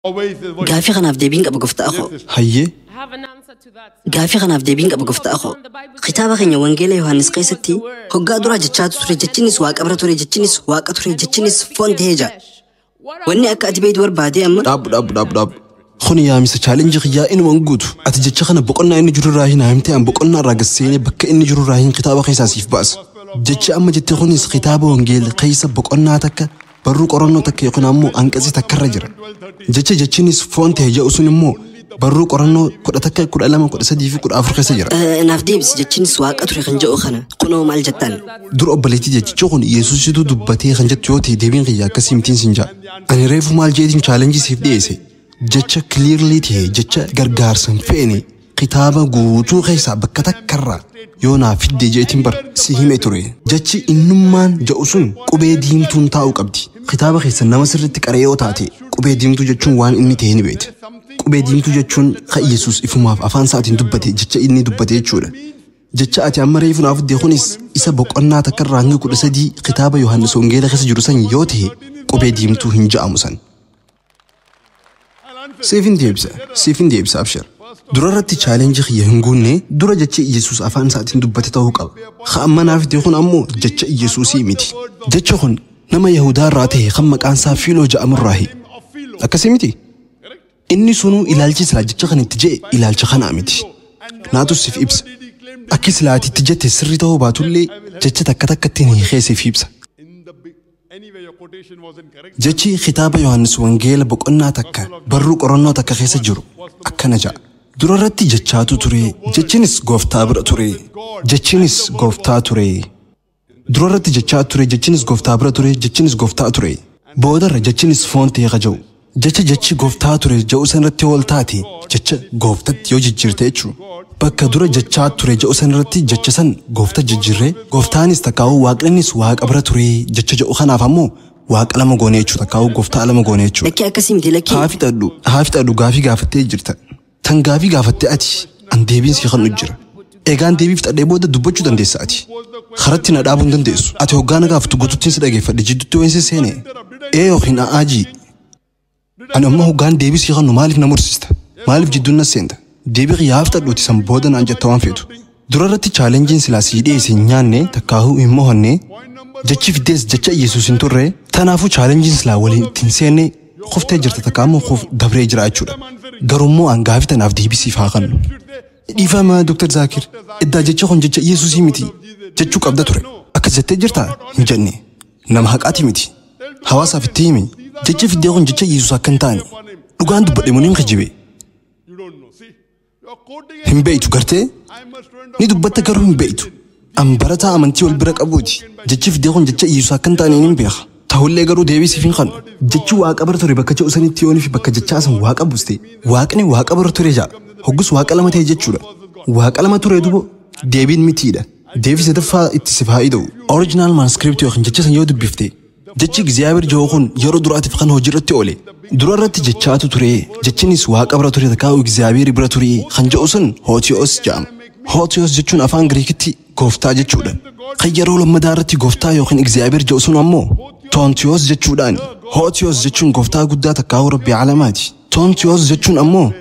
Gaafii kanaaf deebiin qaba, gooftaa koo. Hayyee. Gaafii kanaaf deebiin qaba, gooftaa koo. Kitaaba keenya Wangeela Yohaannis keessatti hoggaa duraa jechaatu ture, jechinis waaqa bira ture, jechinis waaqa ture, jechinis foon ta'ee jira. Wanni akka ati beektu barbaadee amma Dhaabbu, dhaabbu, dhaabbu, dhaabbu. Kuni yaamisa challenge kiyyaa inuma hin guutu. Ati jecha kana boqonnaa inni jirurraa hin himtee, an boqonnaa irraa gasseenee bakka inni jirurraa hin kitaaba keessaa siif baasa. Jechi amma jette kunis kitaaba Wangeela keessa boqonnaa takka, barruu qorannoo takka yookiin ammoo hanqasii takkarra jira. Jecha jechinis foon ta'e jedhu sun immoo barruu qorannoo 11, 12, 13 fi 14 keessa jira. Naaf deebisi, jechinis waaqa ture kan jedhu kana kunoo maal jettaan? Dur obboleettii, jechichi kun Yesuusitu dubbatee kan jettu yoo ta'e, deebiin kiyya akkasii mitiin sin ja'a. Ani reefu maal jeetiin challenge siif dhiyeesse? Jecha clearly ta'e, jecha gargaarsa hin feene, kitaaba guutuu keessaa bakka takkarraa yoo naa fidde jeetiin bar si hime ture. Jechi innummaan jedhu sun qubee diimtuun taa'uu qabdi. Kitaaba keessa nama sirriitti qaree yoo taate, qubee diimtuu jechuun waan inni ta'e ni beekta. Qubee diimtuu jechuun kan Yesuus ifumaaf afaan isaatiin dubbate, jecha inni dubbate jechuudha. Jecha ati amma reefu naaf fidde kunis isa boqonnaa takkarraa hanga 13 kitaaba Yohaannis Wangeela keessa jiru san yoo ta'e, qubee diimtuu hin ja'amu san. Siif hin deebisa, siif hin deebisa, abshir. Dura irratti challenge kiyya hin guunne. Dura jecha Yesuus afaan isaatiin dubbate ta'uu qaba. Ka amma naaf fidde kun ammoo jecha Yesuusii miti. Jecha kun nama Yahudaa irraa ta'e kan maqaan isaa Fiiloo jedhamurraahi. Akkasii miti? Inni sunuu ilaalchi silaa jecha kan itti je'e ilaalcha kanaa miti. Naatu siif ibsa. Akki silaati itti jette sirrii ta'uu baatullee, jecha takka takkatti hiikee siif ibsa. Jechi kitaaba Yohaannis Wangeela boqonnaa 1, barruu qorannoo 1 keessa jiru akkana ja'a. Dura irratti jechaatu ture, jechinis gooftaa bira ture, jechinis gooftaa ture. Dura irratti jechaa ture, jechinis gooftaa bira ture, jechinis gooftaa ture. Boodarra jechinis foon ta'e kaja'u. Jecha jechi gooftaa ture jedhu sanarratti ol taate, jecha gooftatti yoo jijjiirte jechuudha. Bakka dura jechaa ture jedhu sanarratti jecha san goofta jijjiirree, gooftaanis takkaa'uu waaqnis waaqa bira ture jecha jedhu kanaaf ammoo waaqa lama goone jechuudha, takkaa'uu gooftaa lama goone jechuudha. Lakkii, akkasii miti, lakkii. Haa fixadhu, haa fixadhu. Gaafii gaafattee jirta. Tan gaafii gaafattee ati an deebiin sii kan jira. Egaan deebii fixadhee booda dubbachuu dandeessa ati. Karatti na dhaabuu hin dandeessu. Ati hoggaa na gaafatu guututti si dhageeffadhe, jidduutti wayin seene. Ee yookiin a'aajii. Ani amma hoggaan deebii sii kannu maaliif na mursista? Maaliif jidduun na seenta? Deebii kiyyaa fixadhuuti san booda naan jetta waan feetu. Dura irratti challengeiin silaa sii dhiyeesse hin nyaanne, takkaahuu hin mohanne, jechi fiddees jecha Yesuus hin turre. Tanaafuu challengeiin silaa waliin ittiin seenne kuftee jirta, takka ammoo kuf dabree jira jechuudha. Garummoo an gaafii tanaaf deebii siif haa kennu. Dhiifama Dr. Zaakir, iddaa jecha kun jecha Yesuusii miti jechuu qabda ture. Akkas jettee jirtaa hin jenne. Nama haqaati miti. Hawaasaaf itti himi. Jechi fiddee kun jecha Yesuus akka hin taane. Dhugaan dubbadhe moo niin kijibe? Hin beeytu gartee? Ni dubbatta garuu hin beeytu. An barataa amantii wal bira qabuuti. Jechi fiddee kun jecha Yesuus akka hin taane niin beeka. Ta'ullee garuu deebii siif hin kennu. Jechi waaqa bira ture bakka jedhu sanitti yoonii fi bakka jechaa san waaqa buuste, waaqni waaqa bira ture ja'a. Hoggus waaqa lama ta'e jechuudha. Waaqa lama ture dubo deebiin mitiidha. Deebii sadaffaa itti siif haa ida'u. Original manuscript yookiin jecha san yoo dubbifte, jechi Egziyaabeer jedhu kun yeroo duraatiif kan hojii irratti oole. Dura irratti jechaatu ture, jechinis waaqa bira ture takkaa'u Egziyaabeer bira ture kan jedhu sun Hootiyoos jedhama. Hootiyoos jechuun afaan Giriikitti gooftaa jechuudha. Kan yeroo lammadaa irratti gooftaa yookiin Egziyaabeer jedhu sun ammoo Toontiyoos jechuudhaani. Hootiyoos jechuun gooftaa guddaa takkaa'u rabbii alamaati. Toontiyoos jechuun ammoo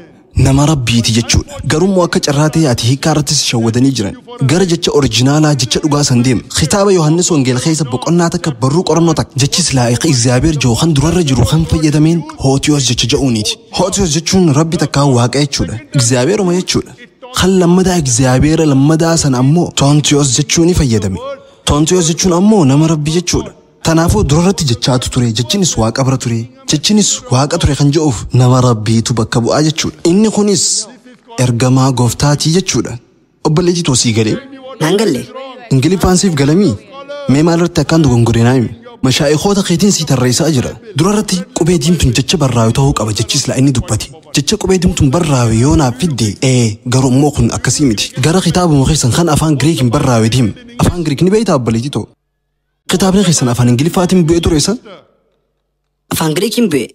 nama rabbiiti jechuudha. Garummoo akka carraa ta'e ati hiikaa irrattis shawwadanii jiran. Gara jecha originalaa, jecha dhugaa san deema. Kitaaba Yohaannis Wangeela keessa boqonnaa 1, barruu qorannoo 1, jechi silaa'iqa Egziyaabeer jedhu kan durarra jiru kan fayyadameen Hootiyoos jecha jedhuuniiti. Hootiyoos jechuun rabbi takkaa waaqa jechuudha. Egziyaabeeruma jechuudha. Kan lammadaa Egziyaabeera lammadaa sana ammoo Toontiyoos jechuun fayyadame. Toontiyoos jechuun ammoo nama rabbi jechuudha. Kanaafuu durarratti jechaatu ture, jechinis waaqa bira ture, jechinis waaqa ture kan jedhuuf nama rabbiitu bakka bu'aa jechuudha. Inni kunis ergamaa gooftaatii jechuudha. Obboleettii toosii galee. Naan galle. Ingiliffaan siif galamii? Mee maalirratti akkaan dogongoree naa himi? Mashaa'ikoota keetiin sii tarreessaa jira. Durarratti qubee diimtuun jecha barraa'u ta'uu qaba jechi silaa inni dubbate. Jecha qubee diimtuun barraa'e yoo naaf fidde, ee, garuu immoo kun akkasii miti. Gara kitaabuma keessan kan afaan Giriikiin barraa'e deem. Afaan Giriik ni beektaa, obboleettii too? Kitaabni keessan afaan Ingiliffaatiin bu'ee ture san? Afaan Giriikiin bu'e.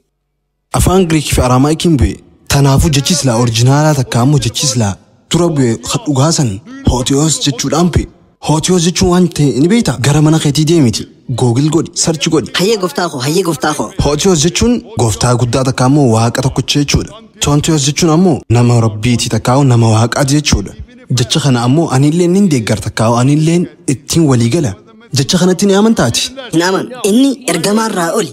Afaan Giriikii fi Araamaayikiin bu'e. Tanaafuu jechi silaa originalaa takka ammoo jechi silaa dura bu'e kan dhugaa san Hootiyoos jechuudhaan bu'e. Hootiyoos jechuun waan ta'e ni beektaa? Gara mana keetii deemiti. Google godhi, search godhi. Hayyee gooftaa koo, hayyee gooftaa koo. Hootiyos jechuun gooftaa guddaa takka ammoo waaqa tokkicha jechuudha. Toontiyoos jechuun ammoo nama rabbiiti takkaa'u nama waaqaati jechuudha. Jecha kana ammoo anilleen nin deeggar takkaa'u anilleen ittiin walii gala. Jecha kanatti ni amantaati. Hin amanu. Inni ergamaarraa oli.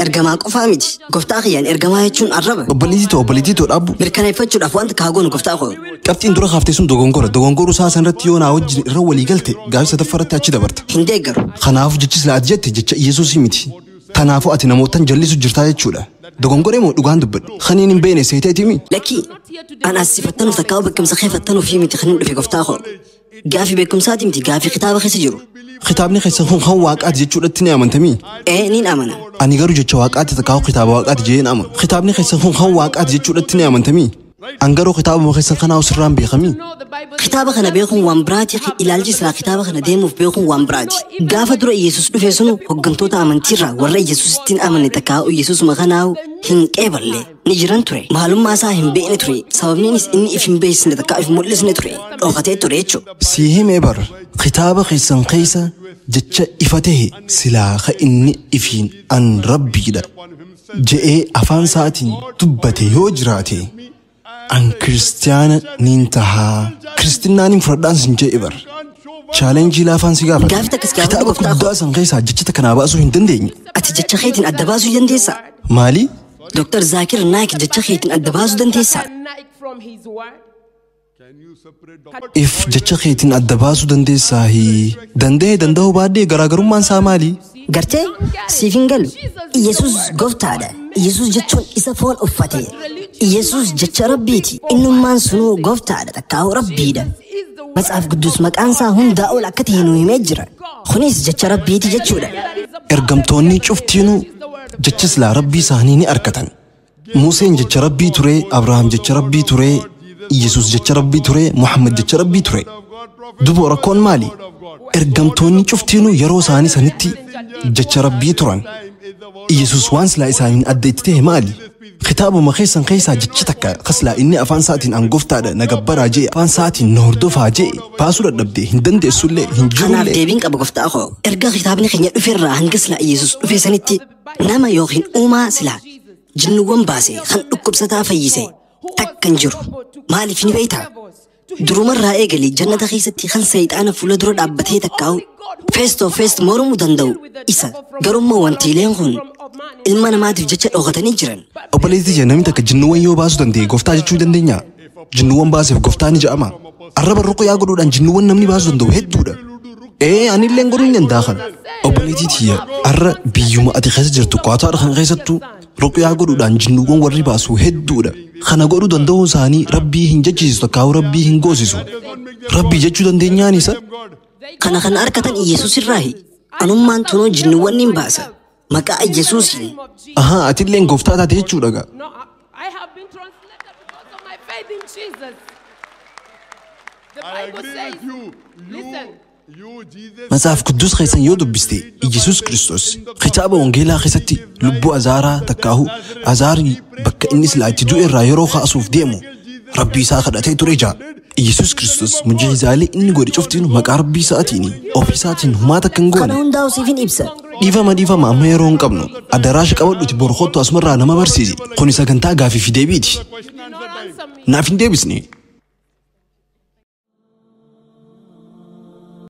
Ergamaa qofaa miti. Gooftaa kiyyaan ergamaa jechuun arraba. Obboleettii too, obboleettii too dhaabbu. Mirkaneeffachuudhaaf wanta kaagoonu gooftaa koo. Qabxiin dura kaaftee sun dogongora. Dogongoruu isaa sanarratti yoo naa wajjin irra walii galte gaafii sadaffaa irratti achi dabarta. Hin deeggaru. Kanaafuu jechi silaa ati jette jecha Iyesuusii miti. Kanaafuu ati namootan jallisu jirtaa jechuudha. Dogongoree moo dhugaan dubbadhu? Kaniin hin beekne seeteetimi? Lakkii an as sifattanuuf takkaa'u beekumsa kee fattanuuf miti kan hin dhufe gooftaa koo. Gaafii beekumsaati miti gaafii kitaaba keessa jiru. Kitaabni keessa kun kan waaqaati jechuudhatti ni amantamii? Ee niin amana. Ani garuu jecha waaqaati takkaa'u kitaaba waaqaati jedhee hin amanu. Kitaabni keessa kun kan waaqaati jechuudhatti ni amantamii? An garuu kitaabuma keessa kanaa sirraan beekamii? Kitaaba kana beekuun waan biraati, ilaalchi silaa kitaaba kana deemuuf beekuun waan biraati. Gaafa dura Iyesuus dhufe sunu hooggantoota amantiirraa warra Iyesuusittiin amanne takkaa'u Iyesuusuma kanaa'u hin qeeballe ni jiran ture. Maalummaa isaa hin beekne ture. Sababniinis inni if hin beeksisne takkaa if mul'isne ture. Dhokatee ture jechuudha. Si himee bar kitaaba keessan keessa jecha ifa ta'e silaa ka inni ifiin an rabbiidha je'ee afaan isaatiin dubbate yoo jiraate an kiristiyaana niin tahaa kiristinnaan hin fudhadhaan sin je'e bar. Chaalenjii laafaan si gaafata. Gaafii takkas gaafadhu Kitaaba gooftaa koo. guddaa san keessaa jecha takka naa baasuu hin dandeenye. Ati jecha keetiin adda baasuu dandeessaa? Maali? Dooktar Zaakir Naayik jecha keetiin adda baasuu dandeessaa? If jecha keetiin adda baasuu dandeessaahi. Danda'ee danda'uu baadhee garaagarummaan isaa maali? Gartee siif hin galu. Iyesuus gooftaadha. Iyesuus jechuun isa foon uffate. Iyesuus jecha rabbiiti. Innummaan sunuu gooftaadha takkaa'u rabbiidha. Matsaaf Qudduus maqaan isaa hundaa ol akka ta'e nu himee jira. Kunis jecha rabbiiti jechuudha. Ergamtoonni cuftiinuu jecha silaa rabbii isaanii ni argatan. Museen jecha rabbii ture, Abrahaam jecha rabbii ture, Iyesuus jecha rabbii ture, Muhammad jecha rabbii ture. Duba rakkoon maali? Ergamtoonni cuftiinuu yeroo isaanii sanitti jecha rabbii turan. Iyesuus waan silaa isaaniin adda itti ta'e maali? Kitaabuma keessan keessaa jechi takka kasilaa inni afaan isaatiin an gooftaadha na gabbaraa jee afaan isaatiin na hordofaa jee baasuu dadhabde hin dandeessullee hin Kanaaf jirullee. deebiin qaba gooftaa koo. Erga kitaabni keenya dhufeerraa hanga silaa Iyesuus dhufe sanitti nama yookiin uumaa silaa jinniiwwan baase kan dhukkubsataa fayyise takka hin jiru. Maaliif ni beektaa? Durumarraa eegalee jannata keessatti kan seexaana fuula dura dhaabbatee takkaa'u face to face mormuu danda'u isa. Garummaa wantiileen kun ilma namaatiif jecha dhokatanii jiran. Obboleettii jee namni takka jinniiwwan yoo baasuu danda'e gooftaa jechuu dandeenya. Jinniiwwan baaseef gooftaa ni jedhama. Arraba ruqyaa godhuudhaan jinniiwwan namni baasuu danda'u hedduudha. Ee anilleen godhuu hin danda'a kana. Obboleettii tiyya arra biyyuma ati keessa jirtu Qaataar kan keessattuu ruqyaa godhuudhaan jinniiwwan warri baasu hedduudha. Kana godhuu danda'uu isaanii rabbii hin jechisiisu takkaa'u rabbii hin goosisu. Rabbii jechuu dandeenyaan isa. Kana kan argatan Iyesuus irraahi. Anummaan tunuu jinniiwwan ni baasa. Maqaa Iyesuusiin. Ahaa atilleen gooftaa taate jechuudha gaa. No, I have been translated because of my faith in Jesus. The I Bible agree says, with you. listen, You, Jesus. Matsaaf Qudduus keessan yoo dubbiste Iyesuus Kiristoos kitaaba wangeelaa keessatti lubbuu azaaraa takkaahu azaarii bakka inni silaa itti du'e irraa yeroo kaasuuf deemu rabbii isaa kadhatee ture jaa. Iyesuus Kiristoos mujiizaalee inni godhe cuftiin maqaa rabbii isaatiin ofii isaatiin humaa takka hin Kana goone. hundaa'u siifin ibsa. Dhiifama dhiifama amma yeroo hin qabnu adaraasha qabadhuti bor kottu asumarraa nama barsiisi. Kuni sagantaa gaafii fi deebiiti. you did not answer me. Naaf hin deebisne.